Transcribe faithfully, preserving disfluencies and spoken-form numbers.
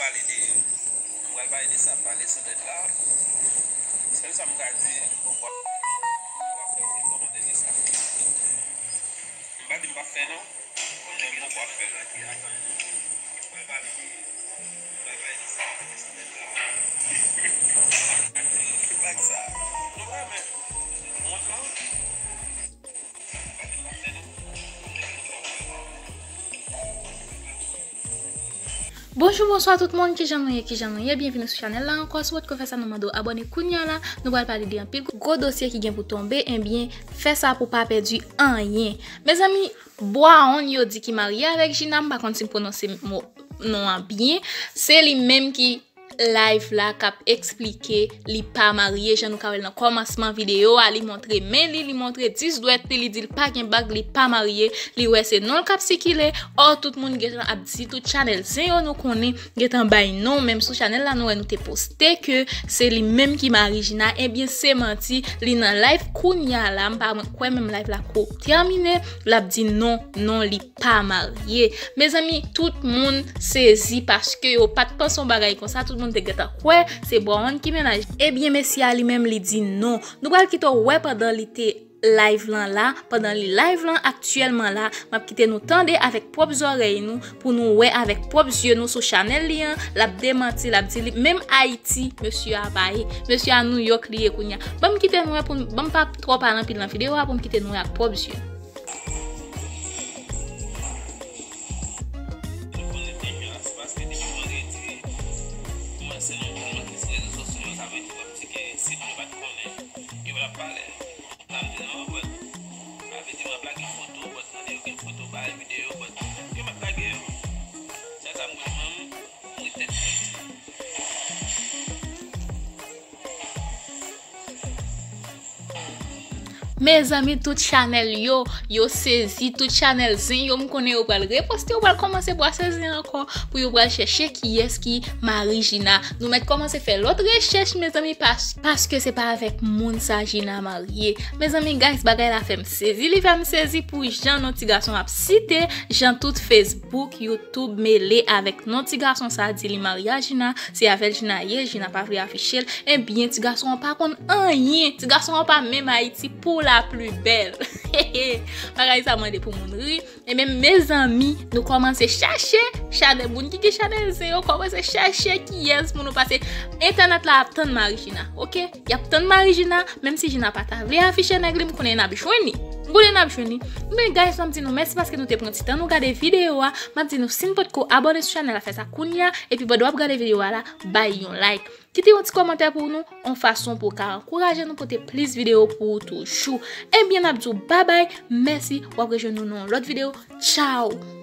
pale de, nou pral pale de sa, pale sou nèt la. Sèl sa m ka di, ou pa, ou pa fè okenn kòmantè de sa. M pa di m pa fè non, men m poko ap fè l. Ou pral pale de, ou pral pale de sa, pale sou nèt la. Ki blag sa? Nou pa renmen wont lan? Bonjou, bonswa tout moun, kijan nou ye, kijan nou ye? Byenvini sou chanèl la ankò. Si w potko fè sa, nou mande w abòne kounya la. Nou pral pale de anpil gwo dosye ki gen pou tonbe, ebyen, fè sa pou w pa pèdi anyen. Mezanmi, Bwawon yo di ki marye avèk Gina, m pa konn si m pwononse mo non an byen, se li menm ki live la k ap eksplike li pa marye, jan nou ka wè l nan kòmansman videyo a, li montre men li, li montre dis dwèt li, li di l pa gen bag, li pa marye, li wè se non l k ap sikile. Ò, tout moun gentan ap di, tout chanèl zen yo nou konnen gentan bay non, menm sou chanèl la nou wè nou te poste ke se li menm ki mari Gina, ebyen se manti, li nan live kounya la, m pa kwè menm live la ko tèmine, l ap di non, non, li pa marye. Mezanmi, tout moun sezi paske yo pa t panse yon bagay konsa, tout moun te gentan kwè se Bwawon ki mennaj. Ebyen, mesye a li menm li di non. Nou pral kite w wè pandan li te live lan la, pandan li live lan aktyèlman la, m ap kite nou tande avèk pwòp zòrèy nou pou nou wè avèk pwòp zye nou sou chanèl li an, l ap demanti, l ap di li menm Ayiti mesye a pa ye, mesye a New York li ye kounya. Ban m kite nou wè pou n, ban m pa twò pale anpil nan videyo a pou m kite nou wè ak pwòp zye nou. Nou konnen deja, se paske depi vandredi, mwen se nan mouvman ki sou rezo sosyo yo, sa vle di w ap di ke si moun yo pa t konnen, yo pa t ap pale. Sa m di non, but, sa vle di m ap lage foto, but, mande yo gen foto, bay videyo, but, yo mèt lage yo. Sèl sa m konn, mwen, m ret tèt frèt. Mezanmi, tout chanèl yo, yo sezi, tout chanèl zen yo, m konnen yo pral reposte, yo pral kòmanse bwase zen ankò pou yo pral chèche kiyès ki mari Gina. Nou mèt kòmanse fè lòt rechèch, mezanmi, pas, paske se pa avèk moun sa Gina marye. Mezanmi, guys, bagay la fè m sezi, li fè m sezi pou jan non ti gason ap site, jan tout Facebook, YouTube mele avèk non ti gason sa di li marye a Gina, se avè l Gina ye, Gina pa vle afiche l. Ebyen, ti gason an pa konn anyen. Ti gason an pa menm Ayiti pou la pli bèl. Bagay sa mande pou moun ri. Ebyen, mezanmi, nou kòmanse chache chanèl, moun ki gen chanèl zen yo, kòmanse chache kiyès pou nou pase. Entènèt la ap tann mari Gina, oke? Y ap tann mari Gina, menm si Gina pa ta vle afiche nèg li, m konnen n ap jwenn li. M konnen n ap jwenn li. Men guys, m ap di nou mèsi paske nou te pran ti tan nou gade videyo a. M ap di nou si n potko abòne sou chanèl la, fè sa kounya. Epi pandan w ap gade videyo a la, bay yon like. Kite yon ti kòmantè pou nou, yon fason pou w ka ankouraje nou pote plis videyo pou ou toujou. Ebyen, n ap di w babay, mèsi, w ap rejwenn nou nan yon lòt videyo. Tchaw!